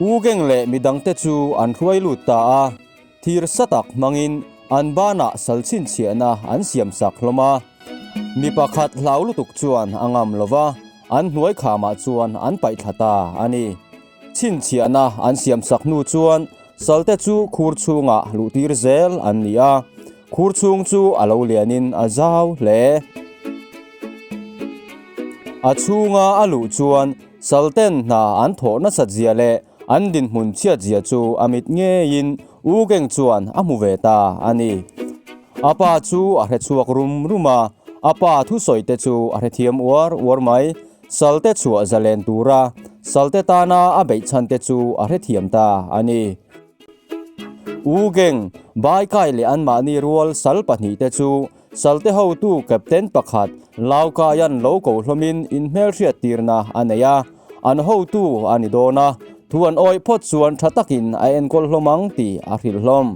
U Geng leh midangte chu an hruai lut ta a, thir sa tak hmangin an banah sal chhinchhiahna an siam sak hlawm a. Mi pakhat hlau lutuk chuan a ngam lo va, an hnuai khamah chuan an paih thla ta a ni. Chhinchhiahna an siam sak hnu chuan salte chu khur chhungah luhtir zel an ni a, khur chhung chu a lo lianin a zau hle. A chhunga a luh chuan salten hna an thawh nasat zia leh an dinhmun chhiat zia chu a mit ngeiin U Geng chuan a hmu ve ta a ni. A pa chu a hre chhuak rum rum a, a pa thusawi te chu a hrethiam uar uar mai. Salte chhuah zalen tura salte tana a beih chhan te chu a hrethiam ta a ni. U Geng, Baikai leh anmahni rual sal pahnihte chu salte hotu captain pakhat Laukaia'n lo ko hlawmin inhmelhriat tirna a nei a, an hotu a ni dawn a, thu an awih phawt chuan tha takin a enkawl hlawm ang tih a hrilh hlawm.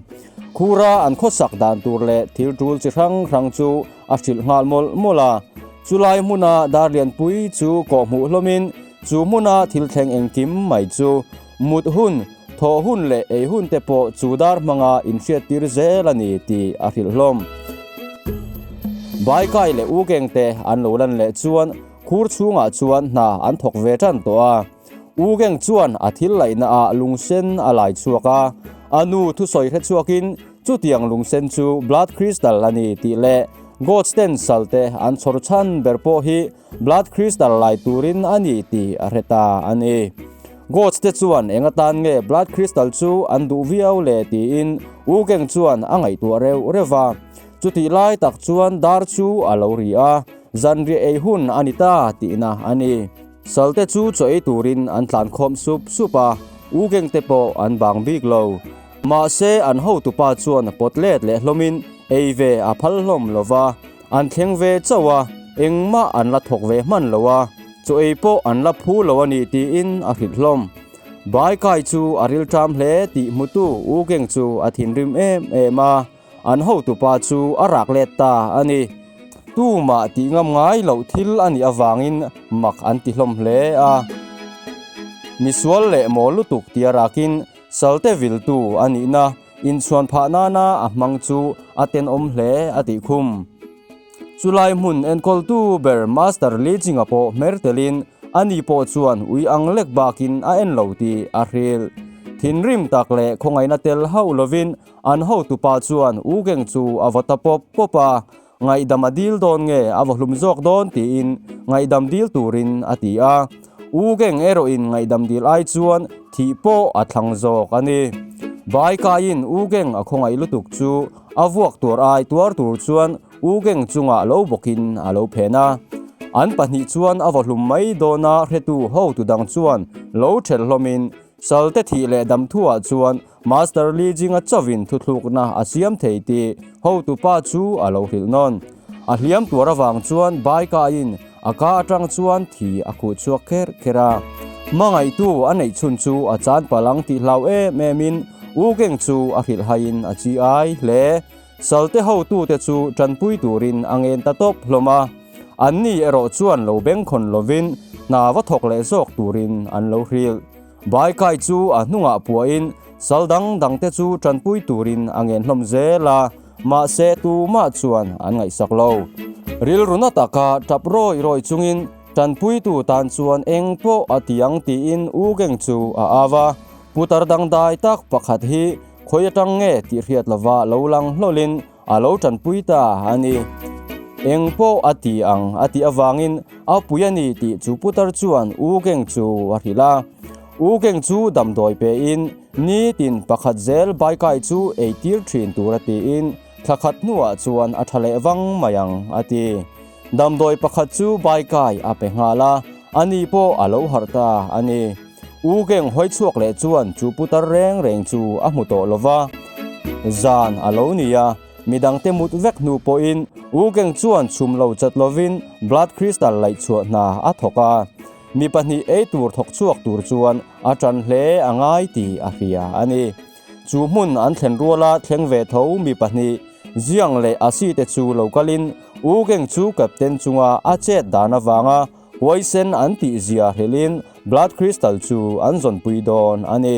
Khura an khawsak dan tur leh thil tul chi hrang hrang chu a hrilh nghal mawlh mawlh a. Chulai hmuna Darlianpui chu kawhhmuh hlawmin chu hmuna thil thleng engkim mai chu mut hun, thawh hun leh ei hun te pawh chu dar hmanga inhriattir zel a ni tih a hrilh hlawm. Baikai leh Ugeng te an lo lan leh chuan khur chhungah chuan hna an thawk ve tan tawh a. Ugeng chuan a thil laihna ah lungsen a lai chhuak a, a nu thusawi hre chhuakin Chutiang lungsen chu blood crystal a ni tih leh Gods ten salte an chhawr chhan ber pawh hi blood crystal lai turin a ni tih a hre ta a ni. Gods te chuan eng atan nge blood crystal chu an duh viau le tiin U Geng chuan a ngaihtuah reuh reuh va. Chutih lai tak chuan dar chu a lo ri a, zanriah ei hun a ni ta tihna a ni. Salte chu chaw ei turin an tlan khawm sup sup a, U Geng te pawh an bang bik lo. Mahse, an hotupa chuan pawt let leh hlawmin ei ve a phal hlawm lo va, an thleng ve chauh a, engmah an la thawk ve hman lo a, chaw ei pawh an la phu lo a ni tiin a hrilh hlawm. Baikai chu a rilṭam hle tih hmutu U Geng chu a thinrim em em a, an hotupa chu a rak let ta a ni. Tumah tih ngam ngai loh thil a nih avangin mak an ti hlawm hle a. Misual leh mawl lutuk tia rakin Salte viltu a nihna inchhuan phah nana a hmang chu a tenawm hle a tih khum. Chulai hmun enkawltu ber Master Li Jinga pawh hmer telin ani pawh chuan ui ang lek bakin a en lo tih a hrilh. Thinrim tak leh khawngaihna tel hauh lovin an hotupa chuan U Geng chu a va ta pawp pawp a, Ngaihdam a dil dawn nge a va hlum zawk dawn tiin ngaihdam dil turin a ti a. U Geng erawhin ngaihdam dil ai chuan thih pawh a thlang zawk a ni. Bai kaiin U Geng a khawngaih lutuk chu a vuak tur ai tuar tur chuan U Geng chungah lo bawkin a lo phen a. An pahnih chuan a va hlum mai dawna hretu hotu dang chuan lo ṭhelh hlawmin Salte thih leh dam thuah chuan Master Li Jinga chauhin thuthlukna a siam thei tih hotupa chu a lo hrilh nawn. A hliam tuar avang chuan Baikaiin a ka atang chuan thi a khuh chhuak kher kher a. Hmangaihtu a neih chhun chu a chan palh ang tih hlau em emin U Geng chu a hrilh haiin a chi ai hle. Salte hotute chu tanpui turin a ngen ta tawp hlawm a. Anni erawh chuan lo bengkhawn lovin hna va thawk leh zawk turin an lo hrilh. Baikai chu a hnungah puahin sal dang dangte chu tanpui turin a ngen hlawm zel a, mahse tumah chuan an ngaihsak lo. Rilru na taka tap rawi rawi chungin tanpuitu tan chuan eng pawh a ti ang tiin U Geng chu a au a. Putar dangdai tak pakhat hi khawi atang nge tih hriat lova lo lang hlawlin A lo tanpui ta a ni. Eng pawh a ti ang a tih avangin a pui a ni tih chu putar chuan U Geng chu a hrilh a. U Geng chu damdawi pein nitin pakhat zel baikai chu ei tir thin tur a tiin thla khat hnuah chuan a tha leh vang mai ang a ti. Damdawi pakhat chu baikai a pe nghal a, ani pawh a lo harh ta a ni. U Geng hawi chhuak leh chuan chu putar reng reng chu a hmu tawh lo va. Zan a lo ni a, midangte mut vek hnu pawhin U Geng chuan chhum lo chat lovin blood crystal laih chhuah hna a thawk a. Mi pahnih ei tur thawk chhuak tur chuan a tan hle a ngai tih a hria a ni. Chu hmun an thlen ruala thleng ve tho mi pahnih Ziang leh Asi te chu lo kalin U Geng chu captain chunga a chet dan avanga. Huaisen an tih zia hrilhin Blood Crystal chu an zawnpui dawn a ni.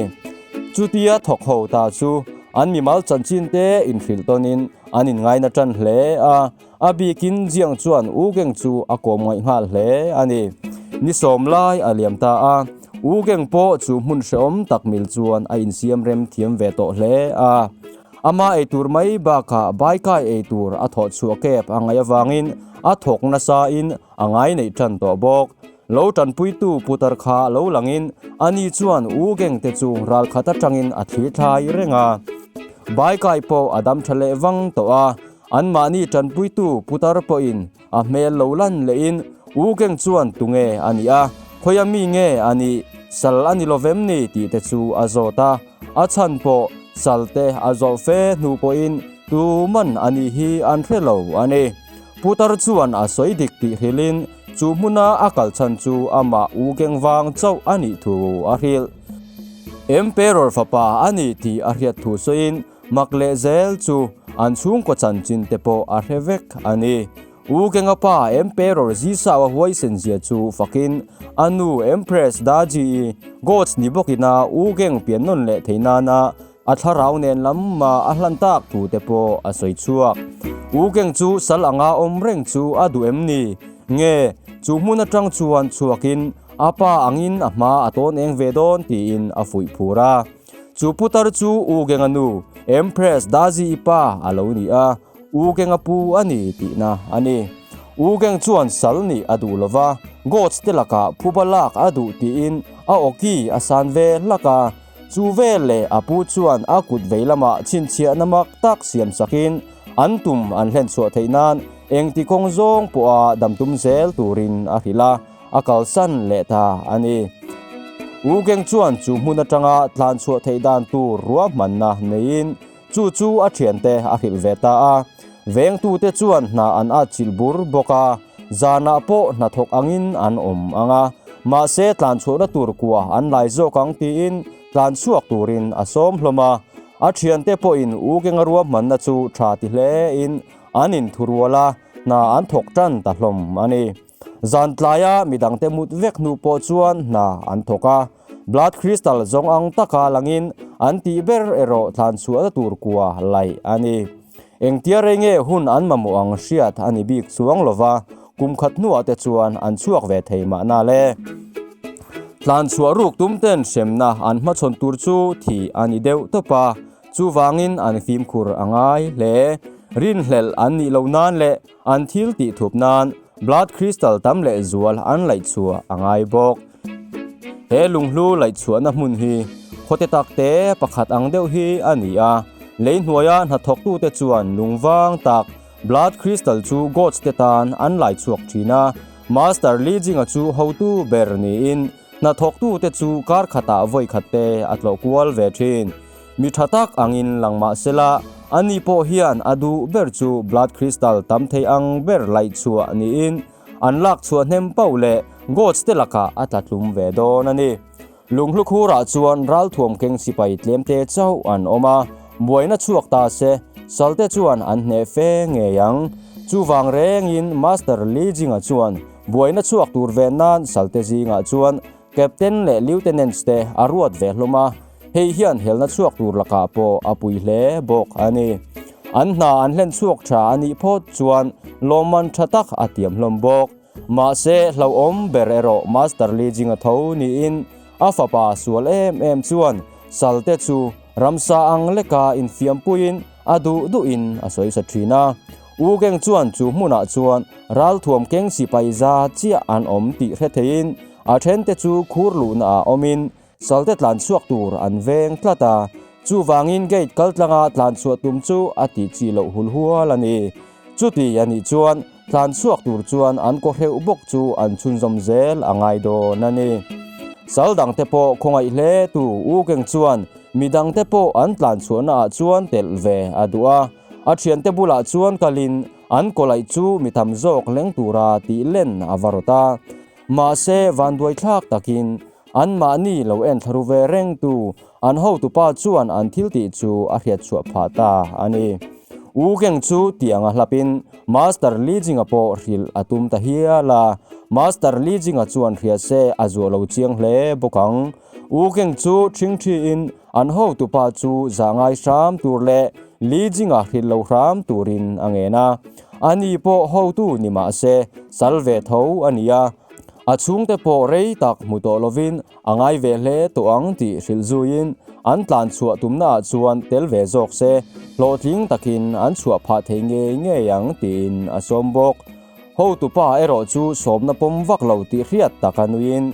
Chutia thawk ho ta chu an mimal chanchin te inhrilh tawnin an inngaina tan hle a, a bikin Jiang chuan U Geng chu a kawm ngaih nghal hle a ni. Ni sawm lai a liam ta a, U Geng pawh chu hmun hrehawm tak mil chuan a insiam rem thiam ve tawh hle a. Ama eitur mai bakah Baikai eitur a thawh chhuah kep a ngaih avangin a thawk nasain a ngai neih tan tawh bawk. Lo tanpuitu putar kha lo langin ani chuan U Geng te chu ral khat atangin a thlir thlai reng a. Baikai pawh a dam tha leh vang tawh a, anmahni tanpuitu putar pawhin a hmel lo lan lehin U Geng chuan tunge a nih a, khawia mi nge a nih, sal a ni lovem ni tih te chu a zawt a. A chhan pawh sal te a zawh fe hnu pawhin tuman a nih hi an hre lo a ni. Putar chuan a sawi dik tih hrilhin chu hmuna a kal chhan chu amah U Geng vang chauh a nih thu a hrilh. Emperor fapa a ni tih a hriat thu sawiin mak leh zel chu an chhungkaw chanchin te pawh a hre vek a ni. U Genga pa Emperor Zisau a huaisen zia chu fakin a nu Empress Daji-i Gods ni bawkina U Geng pian nawn leh thei nana A thlarau nen lam mah a hlan tak thu te pawh a sawi chhuak. U Keng chu sal anga awm reng chu a duh em ni? Nge, chu hmun atang chuan chhuakin a pa angin a hma a tawn eng ve dawn tiin a fuih phur a. Chu putar chu U Kenga nu, Empress Dazi-i pa a lo ni a, U Kenga pu a ni tihna a ni. U Keng chuan sal nih a duh lova, Gods te lakah phuba lak a duh tiin a awki a san ve hlak a. Chu vel leh a pu chuan a kut vei lamah chhinchhiahna mak tak siam sakin an tum an hlen chhuah theih nan engti kawng zawng pawha dam tum zel turin a hrilh a, a kalsan leh ta a ni. U Geng chuan chu hmun atanga tlan chhuah theih dan tur ruahmanna neiin chu chu a thiante a hrilh ve ta a. Vengtute chuan hna an atchilh bur bawk a. Zanah pawh hnathawk angin an awm ang a, mahse tlanchhuahna tur kua an lai zawk ang tiin tlanchhuak turin a sawm hlawm a. A thiante pawhin U Kenga ruahmanna chu tha ti hlein an inthurual a, hna an thawk tan ta hlawm a ni. Zan tlaia midangte mut vek hnu pawh chuan hna an thawk a, Blood Crystal zawng ang taka langin an tih ber erawh tlanchhuahna tur kua laih a ni. Engtia rei nge hun an mamawh ang hriat a ni bik chuang lo va, kum khat hnuah te chuan an chhuak ve thei mahna le. Tlan chhuah ruk tum ten hremna an hmachhawn tur chu thih a ni deuh tawp a, chuvangin an fimkhur a ngai hle. Rinhlelh an nih loh nan leh an thil tih thup nan Blood Crystal tam leh zual an laih chhuah a ngai bawk. He lunghlu laih chhuahna hmun hi khawte tak te pakhat ang deuh hi a ni a, lei hnuaia hnathawktute chuan lungvang tak Blood Crystal chu Gods te tan an lai chhuak thin a, Master Li Jinga chu hotu ber niin hnathawktute chu kar khatah vawi khat te a tlawh kual ve thin. Mi tha tak angin lang mah sela, ani pawh hian a duh ber chu Blood Crystal tam thei ang ber laih chhuah niin An lak chhuah hnem pauh leh Gods te lakah a tla tlum ve dawn a ni. Lunghlu khurah chuan ralthuam keng sipai tlemte chauh an awm a, buaina chhuak ta se, salte chuan an hneh fe ngei ang. Chuvang rengin Master Li Jinga chuan buaina chhuak tur ve nan salte zingah chuan Captain leh Lieutenants te a ruat ve hlawm a, hei hian helna chhuak tur lakah pawh a pui hle bawk a ni. An hna an hlen chhuak tha a nih phawt chuan lawmman tha tak a tiam hlawm bawk. Mahse, hlauhawm ber erawh Master Li Jinga tho niin a fapa sual em em chuan salte chu ramsa ang leka infiampuiin a duh duhin a sawi sa thin a. U Geng chuan chu hmunah chuan ralthuam keng sipai za chiah an awm tih hre theiin a thente chu khur luhna ah awmin salte tlan chhuak tur an veng tlat a. Chuvangin gate kal tlanga tlan chhuah tum chu a tih chi loh hul hual a ni. Chuti a nih chuan tlan chhuak tur chuan an kaw hreuh bawk chu an chhunzawm zel a ngai dawn a ni. Sal dangte pawh khawngaih hle tu U Geng chuan midangte pawh an tlan chhuahna ah chuan telh ve a duh a. A thiante bulah chuan kalin an kawlaih chu mi tam zawk leng tura tih len a va rawt a. Mahse, vanduai thlak takin anmahni lo en thla ru ve rengtu an hotupa chuan an thil tih chu a hriat chhuah phah ta a ni. U Geng chu tianga hlapin Master Li Jinga pawh hrilh a tum ta hial a. Master Li Jinga chuan hria se a zuah lo chiang hle bawk ang. U Geng chu ṭhingṭhiin an hotupa chu zah ngai hram tur leh Li Jinga hrilh lo hram turin a ngen a. Ani pawh hotu ni mah se sal ve tho a ni a. A chhungte pawh rei tak hmu tawh lovin A ngai ve hle tawh ang tih hrilh zuiin an tlan chhuah tumnaah chuan tel ve zawk se, hlawhtling takin an chhuah phah thei ngei ngei ang tiin a sawm bawk. Hotupa erawh chu sawmna pawm vak lo tih hriat tak a nuiin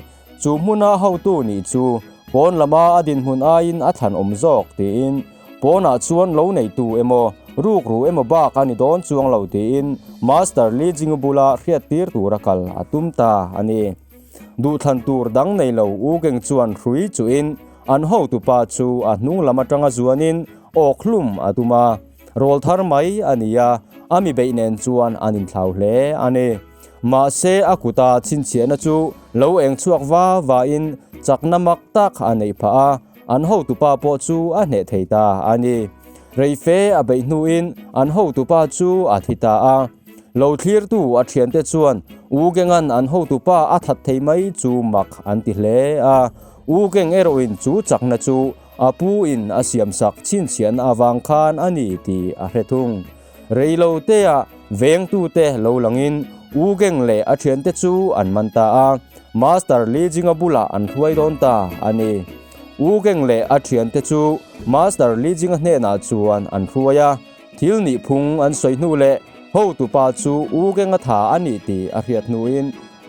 chu hmuna hotu nih chu pawn lama a dinhmun aiin a thlan awm zawk tiin pawnah chuan lo neitu emaw rukru emaw bak a ni dawn chuang lo tiin Master Li Jingwu bula hriattir tura kal a tum ta a ni. Duhthlan tur dang nei lo U Geng chuan hrui chuhin an hotupa chu a hnung lam atanga zuanin awk hlum a tum a, rawl thar mai a ni a, a mi beih nen chuan an inthlau hle a ni. Mahse a kuta chhinchhiahna chu lo eng chhuak va vain chakna mak tak a neih phah a, an hotupa pawh chu a hneh thei ta a ni. Reife a beih hnuin an hotupa chu a thi ta a. Lo thlirtu a thiante chuan U Genga'n an hotupa a that thei mai chu mak an ti hle a. U Geng erawhin chu chakna chu a pu in a siamsak chhinchhiahna avang khan a ni tih a hre thung. Reilotea vengtute lo langin U Geng leh a thiante chu an man ta a, Master Li Jinga bulah an hruai dawn ta a ni. U Geng leh a thiante chu Master Li Jinga hnenah chuan an hruai a. Thil nih phung an sawi hnu leh hotupa chu U Genga tha a nih tih a hriat hnuin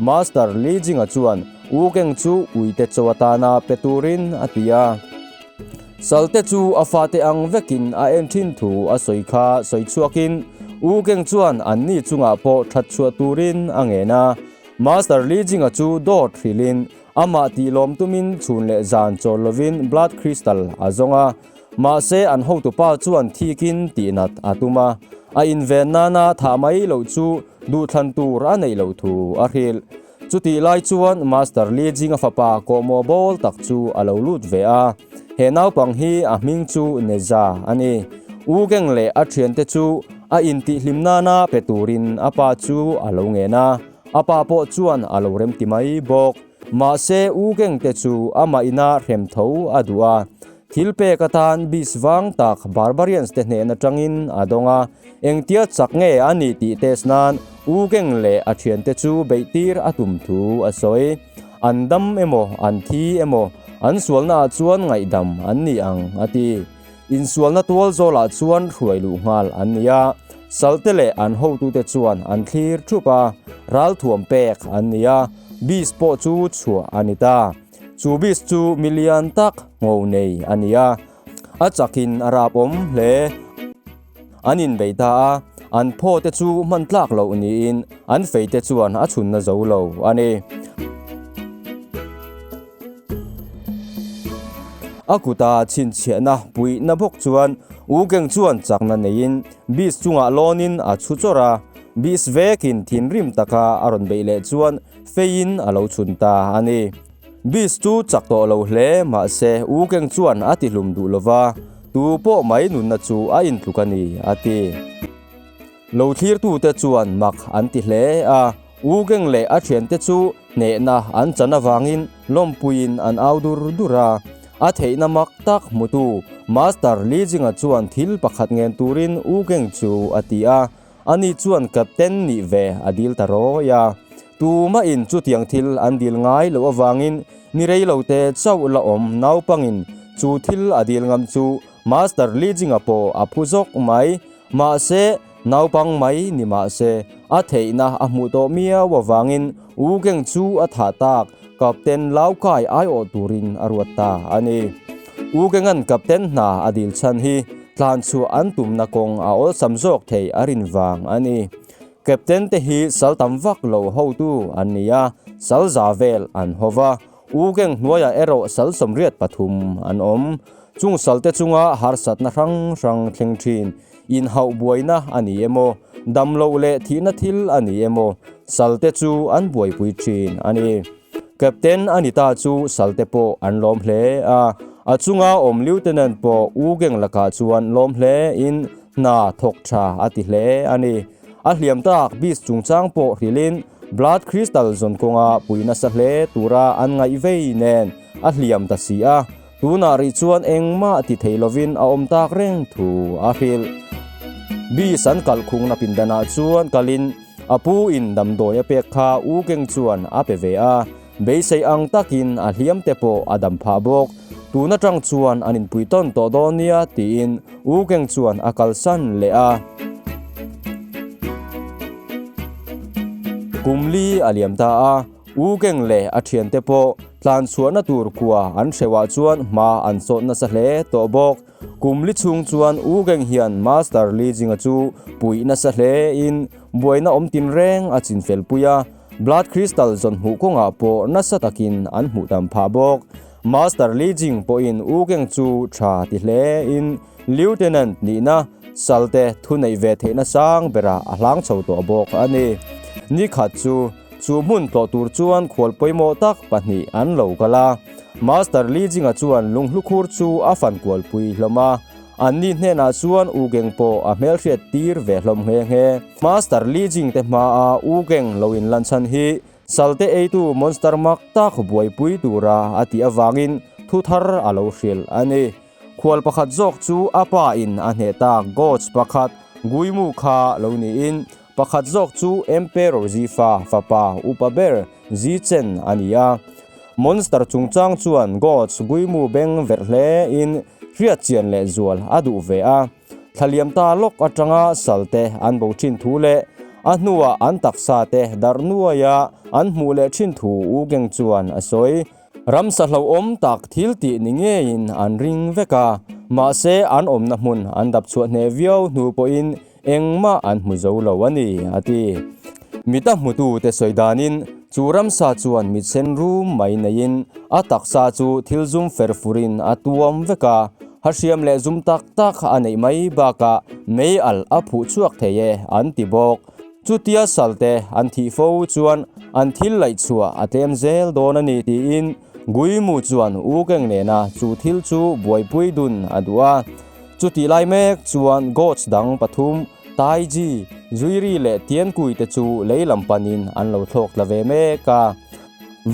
Master Li Jinga chuan U Geng chu uite chaw atana pe turin a ti a. Salte chu a fate ang vekin a en thin thu a sawi kha sawi chhuakin U Geng chuan anni chungah pawh that chhuah turin a ngen a. Master Li Jinga chu dawt hrilhin amah tih lawm tumin chhun leh zan chawl lovin Blood Crystal a zawng a. Mahse an hotupa chuan thikin tihnat a tum a, a inven nana thah mai loh chu duhthlan tur a neih loh thu a hrilh. Chutih lai chuan Master Li Jinga fapa kawhmawh bawl tak chu a lo lut ve a, he naupang hi a hming chu Neza a ni. U Geng leh a thiante chu a intihhlim nana pe turin a pa chu a lo ngen a, a pa pawh chuan a lo remti mai bawk. Mahse U Geng te chu amah ina hrem tho a duh a, Thil pek atan beast vang tak Barbarians te hnen atangin a dawng a, engtia chak nge a nih tih test nan U Geng leh a thiante chu beih tir a tum thu a sawi. An dam emaw, an thi emaw, an sualna ah chuan ngaihdam an ni ang, a ti. Insualna tual zawlah chuan hruai luh nghal an ni a, salte leh an hotute chuan an thlir thup a, ralthuam pek an ni a, beast pawh chu chhuah a ni ta. Chu beast chu milian tak ngo nei a ni a, a chakin a rap awm hle. An inbei ta a, an phaw te chu hman tlak loh niin an fei te chuan a chhunna zo lo a ni. A kuta chhinchhiahna puihna bawk chuan U Geng chuan chakna neiin beast chungah lawnin a chhu chawrh a, beast vekin thinrim taka a rawn beih leh chuan Feiin a lo chhun ta a ni. Beast chu chak tawh lo hle mahse U Keng chuan a ti hlum duh lova, tu pawh mai nunna chu a intluk a ni, a ti. Lo thlirtute chuan mak an ti hle a, U Keng leh a thiante chu hnehna an chan avangin lawmpuiin an au dur dur a. A theihna mak tak hmutu Master Li Jinga chuan thil pakhat ngen turin U Keng chu a ti a, Ani chuan captain nih ve a dil ta rawi a. Tumahin chutiang thil an dil ngai loh avangin ni rei lo te chauh la awm naupangin chu thil a dil ngam chu Master Li Jinga pawh a phu zawk mai. Mahse, naupang mai ni mahse a theihna a hmuh tawh miau avangin U Geng chu a thah tak Captain Lau Kai aiawh turin a ruat ta a ni. U Genga'n Captain hna a dil chhan hi tlan chhuah an tumna kawng a awlsam zawk thei a rin vang a ni. Captain te hi sal tam vak lo hotu an ni a, sal za vel an ho va, U Geng hnuaiah erawh sal 83 an awm. Chung sal te chunga harsatna hrang hrang thleng thin, inhauh buaina a ni emaw, dam loh leh thihna thil a ni emaw, sal te chu an buaipui thin a ni. Captain a ni ta chu salte pawh an lawm hle a, a chunga awm Lieutenant pawh U Geng lakah chuan lawm hle in Hna thawk tha a ti hle a ni. A hliam tak beast chungchang pawh hrilhin Blood Crystal zawn kawnga pui nasa hle tura an ngaih vei nen a hliam ta si a, tunah rih chuan engmah ti thei lovin a awm tak reng thu a hrilh. Beast an kalh khungna pindanah chuan kalin a pu in damdawi a pek kha U Keng chuan a pe ve a. Beisei ang takin a hliam te pawh a dam phah bawk. Tun atang chuan an inpui tawn tawh dawn nia tiin U Keng chuan a kalsan leh a. Kum li a liam ta a, U Keng leh a thiante pawh tlan chhuahna tur kua an hreuhah chuan hma an sawt nasa hle tawh bawk. Kum li chhung chuan U Keng hian Master Li Jinga chu puih nasa hle in buaina awm tinreng a chinfel pui a. Blood Crystal zawn hmuh kawngah pawh nasa takin an hmuh tam phah bawk. Master Li Jing pawhin U Keng chu tha ti hlein Lieutenant nihna salte thu neih ve theihna sang berah a hlang chho tawh bawk a ni. Ni khat chu chu hmun tlawh tur chuan khual pawimawh tak pahnih an lo kal a. Master Li Jinga chuan lunghlukhur chu a fan kualpui hlawm a. Anni hnenah chuan U Geng pawh a hmelhriat tir ve hlawm nghe nghe. Master Li Jing te hmaa U Geng lo in lan chhan hi Salte eitu monster mak tak buaipui tura a tih avangin thu thar a lo hrilh a ni. Khual pakhat zawk chu a pa in a hneh tak Gods pakhat Guimu kha lo niin pakhat zawk chu Emperor Zifa fapa upa ber Zi Chen a ni a. Monster chungchang chuan Gods Guimu beng verh hle in Hriat chian leh zual a duh ve a, thlaliam ta lawk atanga salte an bo thin thu leh a hnuah an taksa te darh nuaia an hmuh leh thin thu U Geng chuan a sawi. Ramsa hlauhawm tak thil tih ni ngeiin an ring vek a, mahse an awmna hmun an dap chhuah hneh viau hnu pawhin Engmah an hmu zo lo a ni, a ti. Mit a hmutute sawi danin chu ramsa chuan mit sen rum mai neiin a taksa chu thil zum fer furin a tuam vek a, hahriam leh zum tak tak a neih mai bakah mei alh a phuh chhuak thei e an ti bawk. Chutia salte an thih fo chuan an thil laih chhuah a tlem zel dawn a ni tiin Guimu chuan U Keng nena chu thil chu buaipui dun a duh a. Chutih lai mek chuan gods dang pathum, Taiji, Zuiri leh Tiankui te chu lei lam panin an lo thlawk tla ve mek a.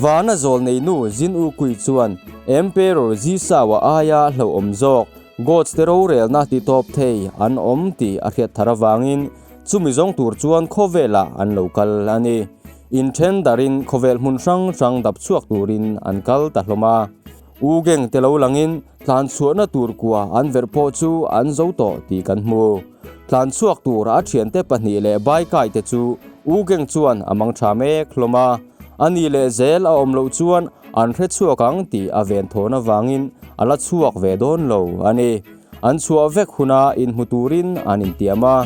Vana zawl neinu Jin U Kui chuan Emperor Zisawa aia hlauhawm zawk gods te rorelna ti tawp thei an awm tih a hriat thar avangin chumi zawng tur chuan khawvelah an lo kal a ni. Inthen darin khawvel hmun hrang hrang dap chhuak turin an kal ta hlawm a. U Geng te lo langin tlan chhuahna tur kua an verh pawh chu an zo tawh tih kan hmu. Tlan chhuak tur a thiante pahnih leh Baikai te chu U Geng chuan a mang tha mek hlawm a. A ni leh zel a awm loh chuan an hre chhuak ang tih a ven thawn avangin a la chhuak ve dawn lo a ni. An chhuah vek huna inhmu turin an intiam a.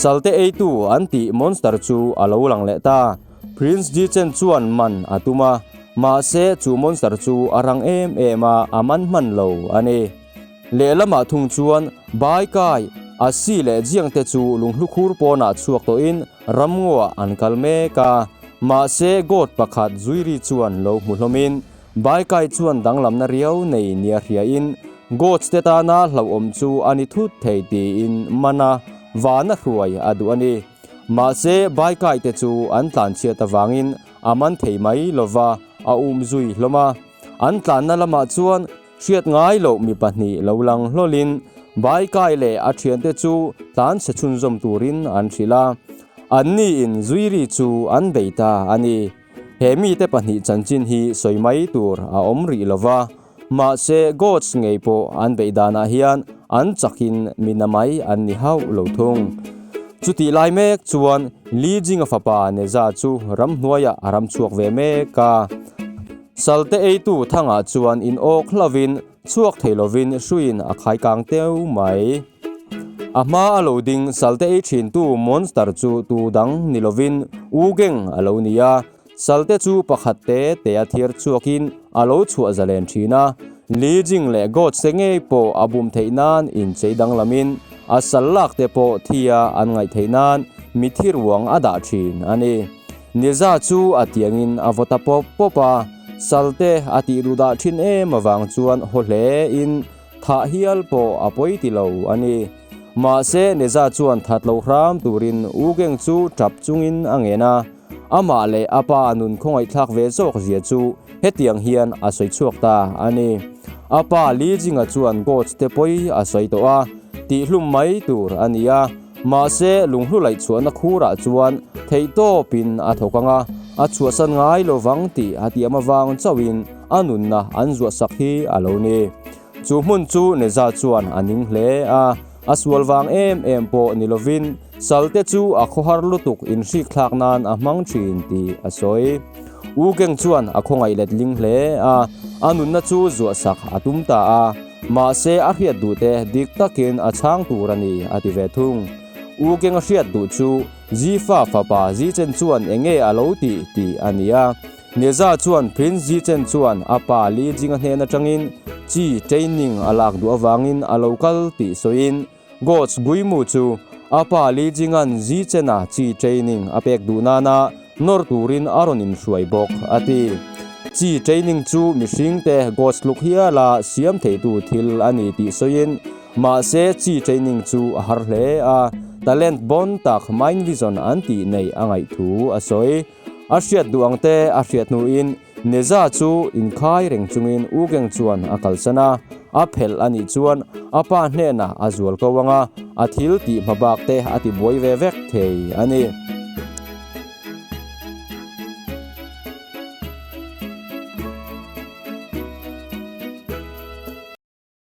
Salte eitu an tih monster chu a lo lang leh ta. Prince Jichen chuan man a tum a, mahse chu monster chu a rang em em a, a man hman lo a ni. Lehlamah thung chuan Bai Kai, a si leh Jiang te chu lunghlukhur pawnah chhuak tawhin ramngaw-ah an kal mek a, mahse goat pakhat Zuiri chuan lo hmu hlawmin Bai Kai chuan danglamna riau nei nia hriain goats te tana hlauhawm chu a ni thut thei tiin man a, vana hruai a duh a ni. Mahse, Baikai te chu an tlanchhiat avangin a man thei mai lova a um zui hlawm a. An tlanna lamah chuan hriat ngai loh mi pahnih lo lang hlawlin Baikai leh a thiante chu tlanchhe chhunzawm turin an hrilh a. Anni in Zuiri chu an bei ta a ni. He mite pahnih chanchin hi sawi mai tur a awm rih lova. Mahse, Gods ngei pawh an beih danah hian an chakin mi namai an ni hauh lo thung. Chutih lai mek chuan Li Jinga fapa Neza chu ramhnuaiah a ram chhuak ve mek a. Salte eitu thangah chuan in awk hlavin chhuak thei lovin hruiin a khai kang teu mai. A hma a lo ding salte ei thintu monster chu tu dang ni lovin U Geng a lo ni a. Salte chu pakhat te te a thiar chhuakin a lo chhuah zalen thin a, Li Jing leh Gods te ngei pawh a bum theih nan inchei danglamin a sal lak te pawh thia an ngaih theih nan mithi ruang a dah thin a ni. Niza chu a tiangin a vaw ta pawp pawp a, salte a tih duh dah thin em avang chuan haw hle in thah hial pawh a pawi ti lo a ni. Mahse, Neza chuan that lo hram turin U Geng chu tap chungin a ngen a. Amah leh a pa nun khawngaihthlak ve zawk zia chu hetiang hian a sawi chhuak ta a ni. A pa Li Jinga chuan Gods te pawi a sawi tawh a, tihhlum mai tur a ni a. Mahse, lunghlu laih chhuahna khurah chuan theihtawpin a thawk ang a, a chhuahsan ngai lo vang tih a tiam avang chauhin a nunna an zuahsak hi a lo ni. Chu hmun chu Neza chuan a ning hle a, a sual vang em em pawh ni lovin salte chu a khawhar lutuk inhrikthlak nan a hmang thin tih a sawi. U Geng chuan a khawngaih letling hle a, a nunna chu zuahsak a tum ta a. Mahse a hriat duh te dik takin a chhang tur a ni a ti ve thung. U Keng a hriat duh chu Zifa fapa Zichen chuan eng nge a lo tih tih a ni a. Neza chuan Prince Zichen chuan a pa Li Jinga hnen atangin chi training a lak duh avangin a lo kal tih sawiin Gods Guimu chu a pa Li Jinga'n Zichena chi training a pek duh nana nawr turin a rawn inhruai bawk, a ti. Chi training chu mihringte Gods tluk hiala siam theitu thil a ni tih sawiin, mahse chi training chu a har hle a, talent bawn tak mind vision an tih neih a ngaih thu a sawi. A hriat duh ang te a hriat hnuin Neza chu inkhai reng chungin U Geng chuan a kalsan a, a phelh a nih chuan a pa hnenah a zual ko ang a, a thil tih hma bak te a ti buai ve vek thei a ni.